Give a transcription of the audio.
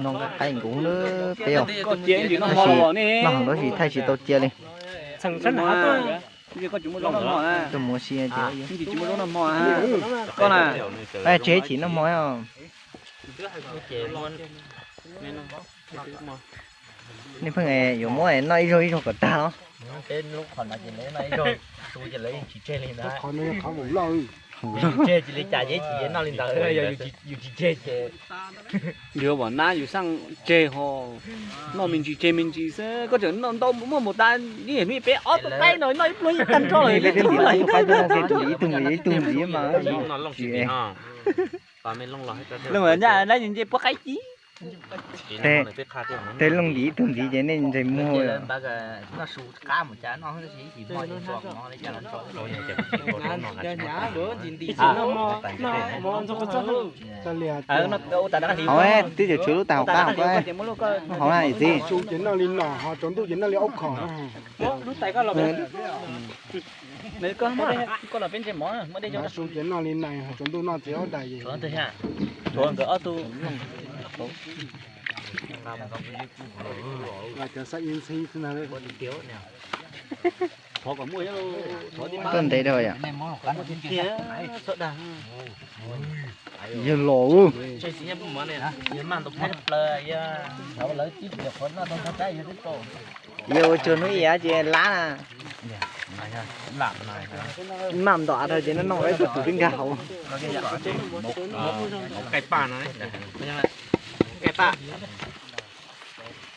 Noj nqaij nkuv na peb os. Tab sis noj heev tab sis thaij tsis tau cia li. Tuaj mus ua si tias tseg chim noj hmo os. Nej pheej yuav muab noj ib zaug ib zaug kom tag los? Qhov no yog qhov vum loj, tseg cia li cas yeej tsis noj li ntawd, yus tsis tseg ces yus ua nab yus xaj tseg ho noj me ntsis tseg me ntsis xwb. Koj tseem noj ntau muaj mus tas ib hnub peb ob tug qaib no noj ib pluag yeej tag nrho lawm. Ib tug ntxiv ib tug ntxiv mas. Tej looj ntxiv ib tug ntxiv ces nej ntseg muag. Hauv twb tseem tshuav lub tais hauv qab hauv na yawm txiv. Su ces noj li no ho tsaus ntuj ces noj li ob khom. Su ces noj li no ho tsaus ntuj noj txiv ob dais. Cov xav ib ntxhib xwb ntag. Tuaj ntev dhau yom. Yawg los. Yawg ua tsuag hnub ib ces lab na. Noj ntom dhau ces noj noj ib tug tus twb nkag hauv. Kaij paj no, kaij paj.